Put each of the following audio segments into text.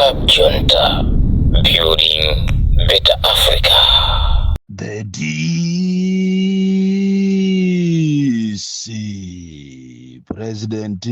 Cab Junta, building better Africa. The DC President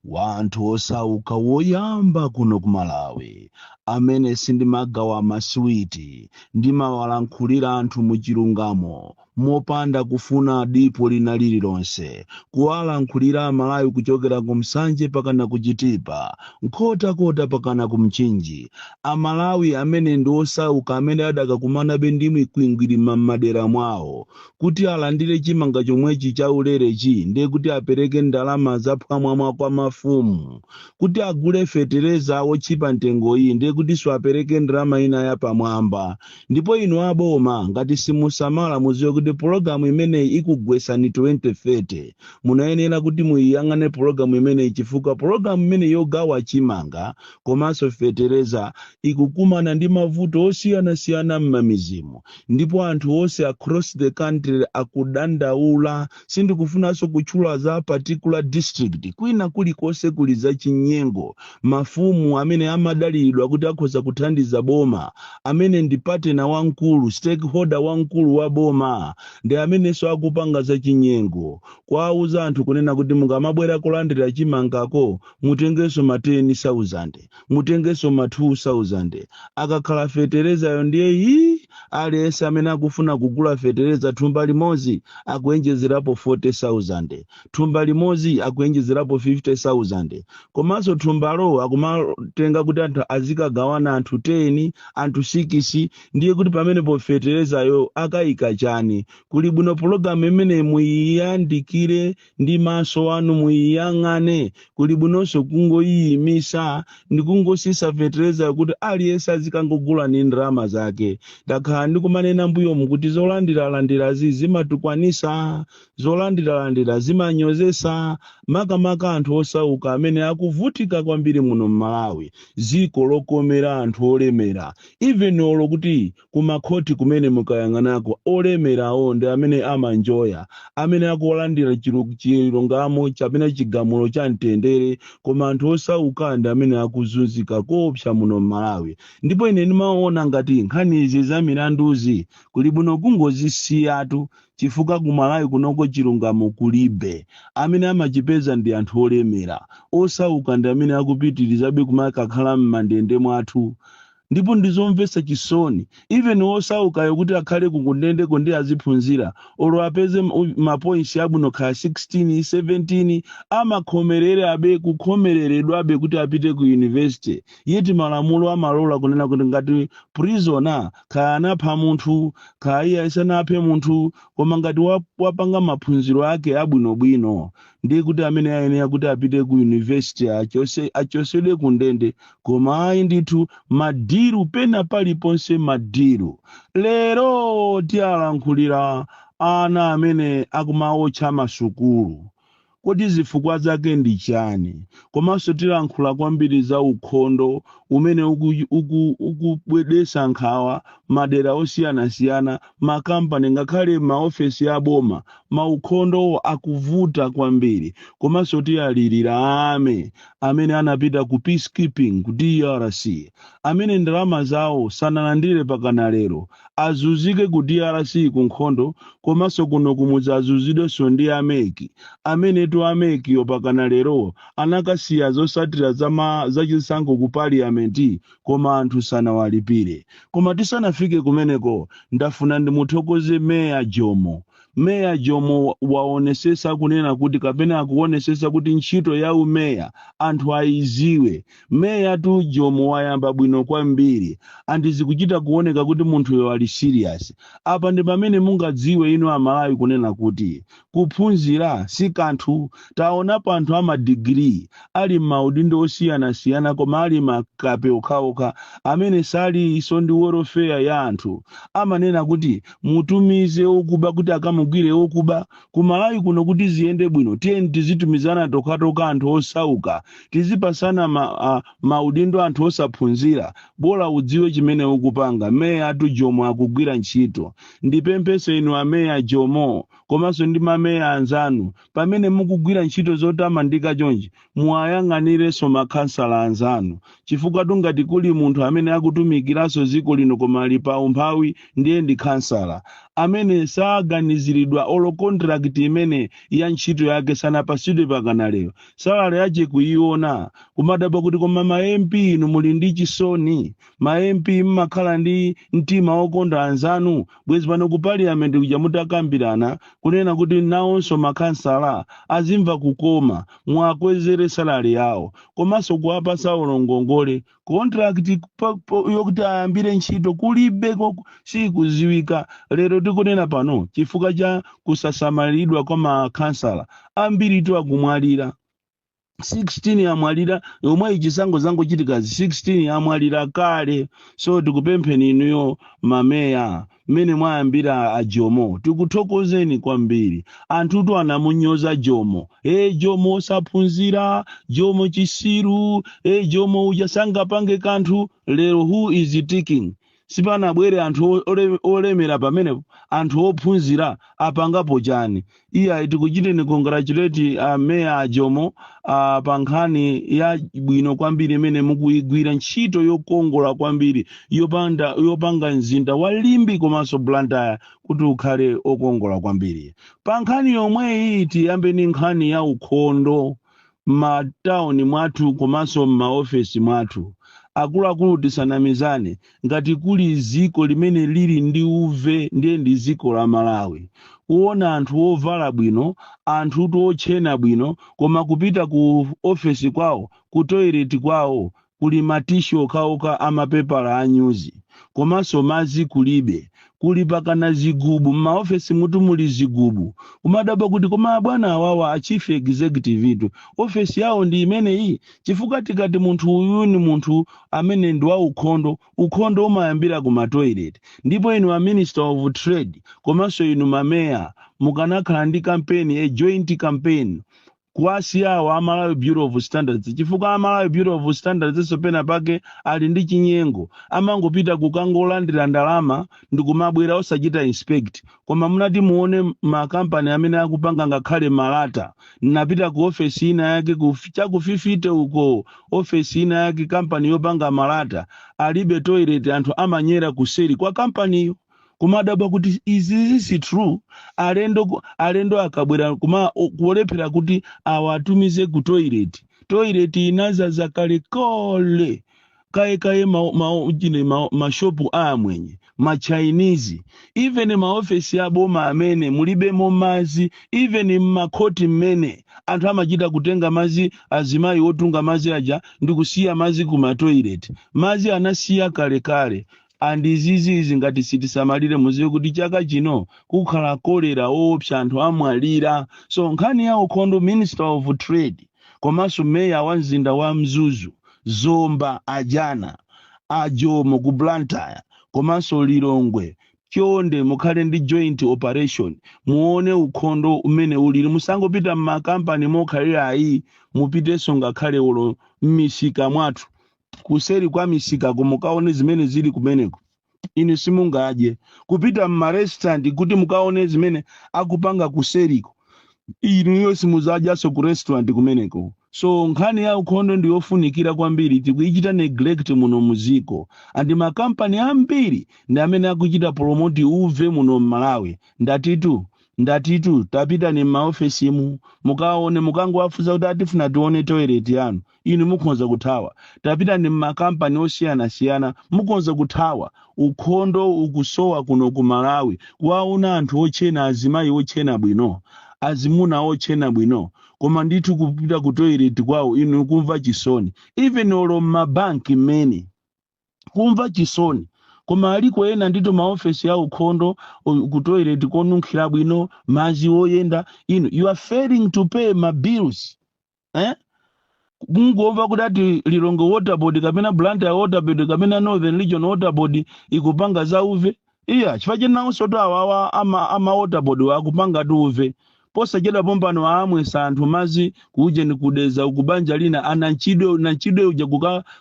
wa anthu osauka woyamba kuno ku Malawi, amene sindimagawa masiwiti, ndimawalankhulira anthu muchilungamo mopanda kufuna dipo lina lililonse, kuwalankhulira Amalawi kuchokera ku Msanje pakana ku Chitipa, Nkhotakota pakana ku Mchinji. Amalawi amene ndi osauka, amene adakakumanabe ndi mikwingwirima m'madera mwawo, kuti alandire chimanga chomwechi chaulerechi ndiye kuti apereke ndalama zaphwamwamwa kwa mafumu, kuti agule fetereza wotchipa mtengo iyi ndiye kutinso apereke ndalama ina yapamwamba. Ndipo inu aboma, ngati simusamala, muziwe kuti pologalamu imeneyi ikugwesani 2030. Munayenera kuti muyiyang'ane pologalamu imeneyi, chifukwa pologalamu imeneyi yogawa chimanga komanso fetereza ikukumana ndi mavuto osiyanasiyana m'mamidzimu, ndipo anthu onse across the country akudandaula. Sindikufunanso kutchula za particular district. Kwina kulikonse kuli za chinyengo. Mafumu amene amadaliridwa kuti akhoza kuthandiza boma, amene ndi partner wamkulu, stakeholder wamkulu wa boma, ndi amenenso akupanga za chinyengo, kuwauza anthu kunena kuti mukamabwera kulandira chimangako mutengenso ma 10,000, mutengenso ma 2000. Akakhala feterezayo ndiye yi, aliyense amene akufuna kugula fetereza thumba limodzi akuenjezerapo 40,000, thumba limodzi akuenjezerapo 50,000. Komanso thumbalo akumatenga kuti anthu azikagawana anthu 10, anthu 6. Ndiye kuti pamenepo feterezayo akayika chani? Kuli bwino pologalamu imene muyiyandikire ndi maso anu, muyiyang'ane. Kuli bwinonso kungoyiyimisa ndi kungosisa feterezayo kuti aliyense azikangogula ndi ndalama zake. Ndakhala ndikumanena mbuyomu kuti zolandiralandirazi zimatukwanisa, zolandiralandira zimanyozesa, makamaka anthu osauka amene akuvutika kwambiri muno mMalawi, ziko lokomera anthu olemera. Even olo kuti kumakhoti kumene mukayang'anako, olemerawo ndi amene amanjoya, amene akulandira chilungamo chapena chigamulo cha mtendere, koma anthu osauka ndi amene akuzunzika koopsa muno mMalawi. Ndipo ine ndimaona ngati nkhani izi za milanduzi kuli bwino kungozisiyatu, chifukwa ku Malawi kunoko chilungamo kulibe. Amene amachipeza ndi anthu olemera, osauka ndi amene akupitirizabe kumakakhala m'mandende mwathu. Ndipo ndizomvetsa chisoni, even osaukayo kuti akhale kukundendeko ndi aziphunzira, olo apeze mapoints abwino khala 16, 17, amakhomerere abe, kukhomereredwabe kuti apite ku university. Yeti malamulo amalola kunena kuti ngati prisoner, kaya anapha munthu, kaya iye asanaphe munthu, koma ngati wapanga maphunziro ake abwinobwino, ndiye kuti amene ayenera kuti apite ku university achosedwe ku ndende. Koma ayi ndithu, madiru pena paliponse, madiru. Lero tiyalankhulira ana amene akumaotcha masukulu. Kodi zifukwa zake ndi chani? Komanso tilankhula kwambiri za ukhondo umene ukubwedesa nkhawa madera osiyanasiyana, makampani, ngakhale maofesi aboma, maukhondo akuvuta kwambiri. Komanso tiyalirira ame amene anapita ku peacekeeping ku DRC, amene ndalama zawo sanalandire pakana lero, azunzike ku DRC ku nkhondo, komanso kuno kumudzi azunzidwenso ndi a MEC, amenetu a MECyo pakana lero anakasiya zosatira zachisankho ku parliament, koma anthu sanawalipire. Koma tisanafike kumeneko, ndafuna ndimuthokoze Meya Jomo. Meya Jomo waonesesa kunena kuti, kapena akuonesesa kuti ntchito ya umeya anthu ayiziwe. Meya tu Jomo wayamba bwino kwambiri, andizikuchita kuoneka kuti munthuyo ali serious. Apa ndi pamene mungadziwe inu Amalawi kunena kuti kuphunzira si kanthu. Taonapo anthu amadigiri ali m'maudindo osiyanasiyana, koma ali makape okhaokha amene saliso ndi welfare ya anthu. Amanena kuti mutumize okuba kuti akamugwirire ntchito. Simungamugwire wokuba ku Malawi kuno. Kuti ziyende bwino, tiyeni tizitumizana tokatoka anthu osauka, tizipasana maudindo anthu osaphunzira, bola udziwe chimene ukupanga. Meya atu Jomo akugwira ntchito. Ndipempheso inu ameya Jomo komanso ndi mameya anzanu, pamene mukugwira ntchito zotamandika chonchi, muwayang'anirenso makhansala anzanu, chifukwa tungati kuli munthu amene akutumikiranso dziko lino koma ali pa umphawi, ndiye ndi khansala amene saganiziridwa. Olo contract imene ya ntchito yake sanapasidwe pakana lero, salary yache kuiona, kumadabwa kuti koma ma MP inu muli ndi chisoni? Ma MP mmakhala ndi mtima wokonda anzanu? Bwezi pano ku parliament kuja mutakambirana kunena kuti nawonso makhansala azimva kukoma, mwakwezere salary yawo komanso kuwapasa ulongongole. Contract yokuti ayambire ntchito kulibe, sikuziwika lero tikunena pano, chifukwa cha kusasamalidwa kwa makhansala ambiri tu akumwalira. 16 amwalira yomwe chisankho zangochitikazi, 16 amwalira kale. So tikupempheni inuyo mameya, mmene mwayambira aJomo, tikuthokozeni kwambiri. Anthutu anamunyoza Jomo, "E, Jomo osaphunzira, Jomo chisiru, e, Jomo uja sangapange kanthu." Lero who is ticking? Sipanabwere anthu olemera pamenepo, anthu ophunzira apangapo chani? Iya, tikuchiteni congratulate meya Jomo pa nkhani ya bwino kwambiri imene mukuyigwira, ntchito yokongola kwambiri yopanga mzinda wa Limbe komanso Blantyre kuti ukhale okongola kwambiri. Pa nkhani yomweyi, tiyambe ni nkhani ya ukhondo m'matawuni mwathu komanso m'maofesi mwathu. Akuluakulu, tisanamizane, ngati kuli ziko limene lili ndi uve, ndiye ndi ziko la Malawi. Kuona anthu ovala bwino, anthu otchena bwino, koma kupita ku ofesi kwawo, ku toilet kwawo kuli ma tissue okhaokha amapepala a nyuzi, komanso madzi kulibe, kuli pakana zigubu. M'maofesi mutu muli zigubu, kumadabwa kuti koma bwana awawa a chief executive itu ofesi yawo ndi imeneyi? Chifukwa tikati munthu uyu ni munthu amene ndi wa ukhondo, ukhondo umayambira ku matoilet. Ndipo inu a Minister of Trade komanso inu mameya, mukanakhala ndi campaign, a joint campaign, kuwasiyawo a Malawi Bureau of Standards, chifukwa a Malawi Bureau of Standards pena pake ali ndi chinyengo, amangopita kukangolandira ndalama ndi kumabwera osachita inspect. Koma munati muone makampani amene akupanga ngakhale malata. Napita ku ofesi ina yake chakufifite uko, ofesi ina yake, kampani yopanga malata, alibe toilet, anthu amanyera kuseri kwa kampaniyo. Kumadabwa kuti izi si true. Alendo akabwera kuma kulephera kuti awatumize ku toilet, toilet inazaza kalekale kayekaye. Chine mashopu amwenye, ma Chinese, even maofesi aboma amene mulibemo mazi, even mmakhoti mmene anthu amachita kutenga mazi, azimayi otunga mazi aja ndi kusiya mazi ku matoilet, mazi anasiya kalekale. And izizizi ngati sitisamalire, muziwe kuti chaka chino kukhala kolera woopsa, anthu amwalira. So nkhani ya ukhondo, Minister of Trade komanso meya wa mzinda wa Mzuzu, Zomba, ajana aJomo ku Blantyre komanso Lilongwe, chonde mukhale ndi joint operation, muone ukhondo umene ulili. Musangopita m'makampani mokhalira ayi, mupitenso ngakhale ulo m'misika mwathu, kuseri kwa misika, mukaone zimene zili kumeneko. Inu simungadye. Kupita m'marestaurant kuti mukaone zimene akupanga kuseriko, inuyo simuzadyanso ku restaurant kumeneko. So nkhani ya ukhondo ndiyofunikira kwambiri, tikuichita neglect muno muziko, and makampani ambiri ndi amene akuchita promote uve muno mMalawi. Ndatitu tapitani m'maofesimu mukaone, mukangowafunsa kuti atifuna tione toilet yanu, inu mukhoza kuthawa. Tapitani m'makampani osiyanasiyana, mukhoza kuthawa. Ukhondo ukusowa kuno ku Malawi. Kuwaona anthu ochena, azimayi ochena bwino, azimuna ochena bwino, koma ndithu kupita ku toilet kwawo inu kumva chisoni. Even olo m'mabanki mmene kumva chisoni, koma aliko ena ndito maofesi ya ukhondo, ku toilet konunkhira bwino, madzi oyenda. Inu you are failing to pay ma bills, eh? Mungomva kuti ati Lilongwe Water Board kapena Blantyre Water Board kapena Northern Region Water Board ikupanga zauve. Iya, chifukwa chenawonso to awawa ama water board akupanga tuve. Posachedwa pompano aamwesa anthu madzi kuuje kudeza ukubanja lina anachidwe nachidwe uja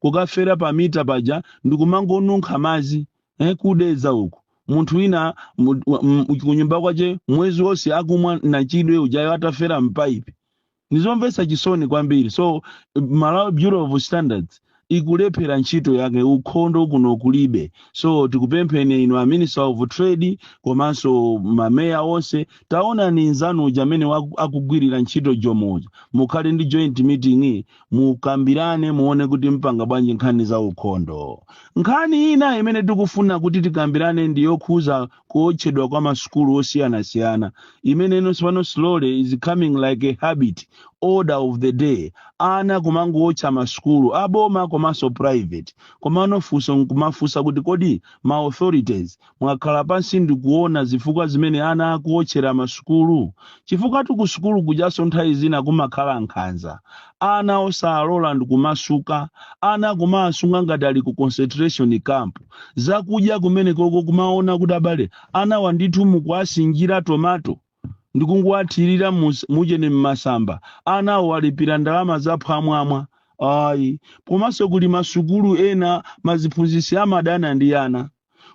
kukafera pa mita paja ndikumangonunkha madzi, kudeza uku. Munthu wina kunyumba kwache mwezi wonse akumwa nachidwe ujayo atafera mpaipi. Nizomvetsa chisoni kwambiri. So Malawi Bureau of Standards ikulephera ntchito yake, ukhondo kuno kulibe. So tikupempheni inu a Minister of Trade komanso mameya onse, taonani nzanu uja amene akugwirira ntchito jomoja, mukhale ndi joint meeting, mukambirane, muone kuti mpanga bwanji nkhani za ukhondo. Nkhani ina imene tikufuna kuti tikambirane ndi yokhuza kuotchedwa kwa masukulu osiyanasiyana, imene inonso pano slowly is coming like a habit, order of the day. Ana kumangowotcha masukulu aboma komanso private. Komano funso nkumafunsa kuti, kodi ma authorities mwakhala pansi ndikuona zifukwa zimene ana akuwotchera masukulu? Chifukwa ku sukulu kujaso nthawi zina kumakhala nkhanza, ana osalola ndikumasuka, ana kumasunga ngati ali ku concentration camp. Zakudya kumene koko kumaona kuti abale ana wandithu mukuasinjira tomato ndikungowathirira muchene mmasamba, anawo alipira ndalama zaphwamwamwa. Ayi, komanso kuli masukulu ena maziphunzitsi amadana ndi ana.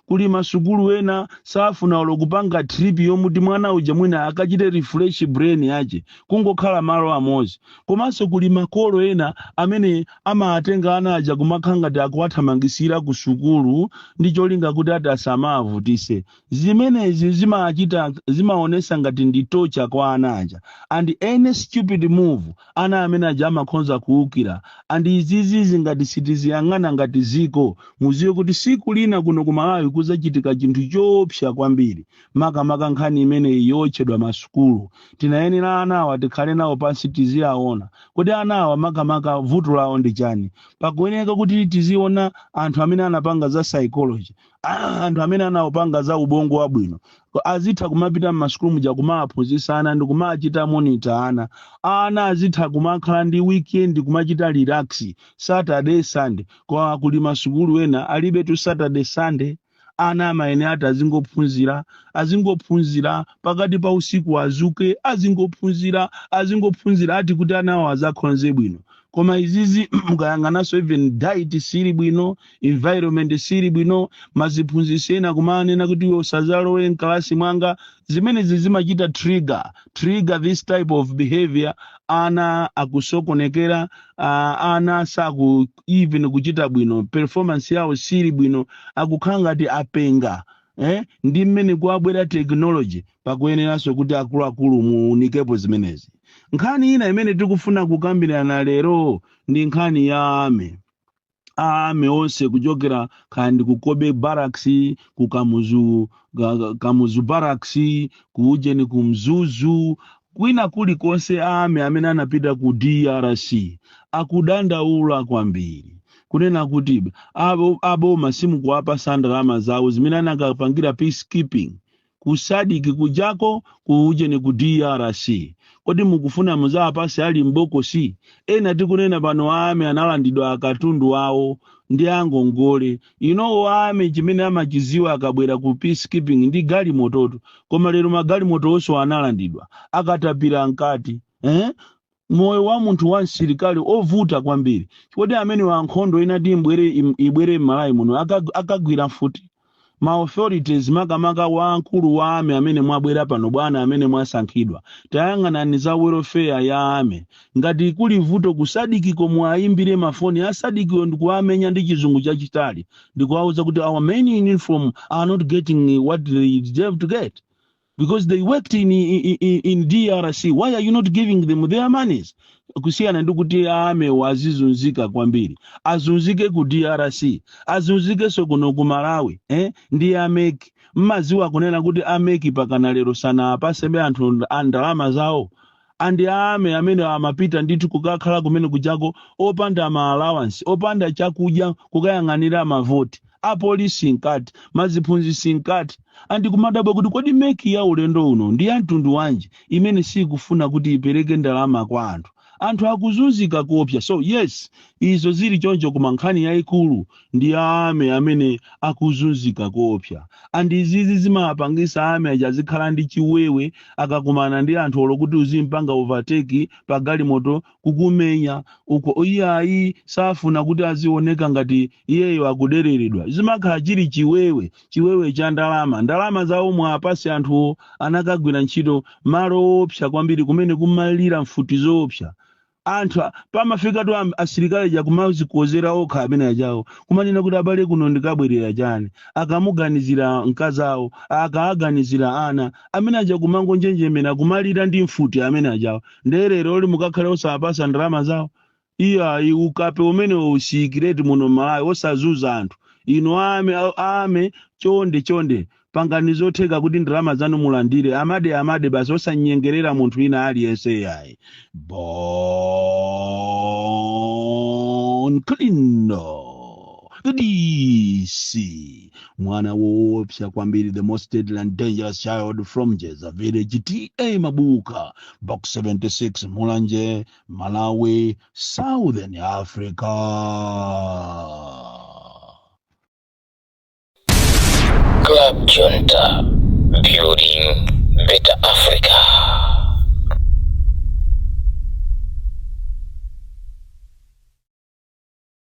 Kuli masukulu ena safuna olo kupanga trip yomuti mwana uja mwina akachite refresh brain yace, kungokhala malo amodzi. Komanso kuli makolo ena amene amatenga ana aja kumakhala ngati akuwathamangisira ku sukulu ndi cholinga kuti ati asamavutise. Zimenezi zimachita zimaonesa ngati ndi torture kwa ana aja, and any stupid move ana amene aja amakhonza kuwukira. And izizi ngati sitiziyang'ana ngati ziko, muziwe kuti siku lina kuno ku Malawi kuzachitika chinthu choopsa kwambiri, makamaka nkhani imeneyi yotchedwa masukulu. Tinayenera anawa tikhale nawo pansi, tiziyaona kuti anawa makamaka vuto lawo ndi chani. Pakuyeneka kuti tiziona anthu amene anapanga za psychology, anthu amene anapanga za ubongo wabwino, azitha kumapita mmasukulu muja kumaphunzitsa ana ndi kumachita monitor ana. Ana azitha kumakhala ndi weekend, kumachita relax Saturday, Sunday. Kwa kuli masukulu ena alibe tu Saturday, Sunday. Ana amaene ati azingophunzira, azingophunzira pakati pa usiku, azuke azingophunzira, azingophunzira, ati kuti anawo azakhonze bwino. Koma izizi mukayang'ananso, even diet sili bwino, environment sili bwino, maziphunzitsi ena kumanena kuti iwe usazalowe mkalasi mwanga. Zimenezi zimachita trigger this type of behavior. Ana akusokonekera, ana saku even kuchita bwino, performance yawo sili bwino, akukhala ngati apenga, eh? Ndi mmene kuabwera technology, pakuyeneranso kuti akuluakulu muunikepo zimenezi. Nkhani ina imene tikufuna kukambirana lero ndi nkhani ya army. Army onse kuchokera kandi ku Cobbe Barracks, ku Kamuzu, Kamuzu Barracks, ku ujeni, ku Mzuzu, kwina kulikonse, army amene anapita ku DRC akudandaula kwambiri kunena kuti aboma simukuwapasa ndalama zawo zimene anakapangira peacekeeping ku SADC kujako, ku ujeni, ku DRC. Kodi mukufuna muzawapase ali mbokosi? Ena tikunena pano army analandidwa akatundu awo ndi angongole. Inowo army chimene amachiziwa akabwera ku peacekeeping ndi galimototo, koma lero magalimoto onse analandidwa, akatapira mkati, eh? Moyo wa munthu wa msilikali ovuta kwambiri. Kodi amene wa nkhondo inati ibwere m'Malawi muno akagwira mfuti? Ma authorities, makamaka wamkulu wa army amene mwabwera pano, bwana amene mwasankhidwa, tayang'anani za welfare ya army. Ngati kuli vuto ku SADC komwe, ayimbire mafoni a SADCwo ndikuwamenya ndi chizungu chachitali ndikuwauza kuti our men in uniform are not getting what they deserve to get because they worked in DRC. Why are you not giving them their monies? Kusiyana ndi kuti army wazizunzika kwambiri, azunzike ku DRC, azunzikenso kuno ku Malawi, eh? Ndi a MEC, mmaziwa kunena kuti a MEC pakana lero sanapasebe anthu a ndalama zawo. And army amene amapita ndithu kukakhala kumene kujako opanda ma allowance, opanda chakudya, kukayang'anira mavoti, apolisi nkati, maziphunzitsi nkati. Andikumadabwa kuti kodi MEC ya ulendo uno ndi ya mtundu wanji imene sikufuna kuti ipereke ndalama kwa anthu? Anthu akuzunzika kuopsa. So yes, Izo zili choncho, koma nkhani yayikulu ndi a army amene akuzunzika koopsa, and izizi zimapangisa army aja azikhala ndi chiwewe akakumana ndi anthu, olo kuti uzimpanga overtake pa galimoto, kukumenya uko. Iyayi, safuna kuti azioneka ngati iyeyo akudereredwa. Zimakhala chili chiwewe, chiwewe cha ndalama. Ndalama zawo mwapasi anthuwo anakagwira ntchito malo owopsa kwambiri, kumene kumalira mfuti zoopsa. Anthu pamafika tu asilikali ja kumazikozera okha amene ajawo, kumanena kuti, "Abale, kuno ndikabwerera chani?" Akamuganizira mkazawo, akaaganizira ana amene aja, kumangonjenjemera, kumalira ndi mfuti amene ajawo. Nderero oli mukakhale osapasa ndalama zawo? Iya, ukape umene usiyikireti muno Malawi, osazuza anthu. Inu army, army, chonde chonde, pangani zotheka kuti ndalama zanu mulandire amade amade basi, osanyengerera munthu ina aliyense yayi. Bon Kalindo, the DC, mwana woopsa kwambiri, the most deadly and dangerous child from Jeza Village, TA Mabuka, Box 76, Mulanje, Malawi, Southern Africa. Club Junta, building better Africa.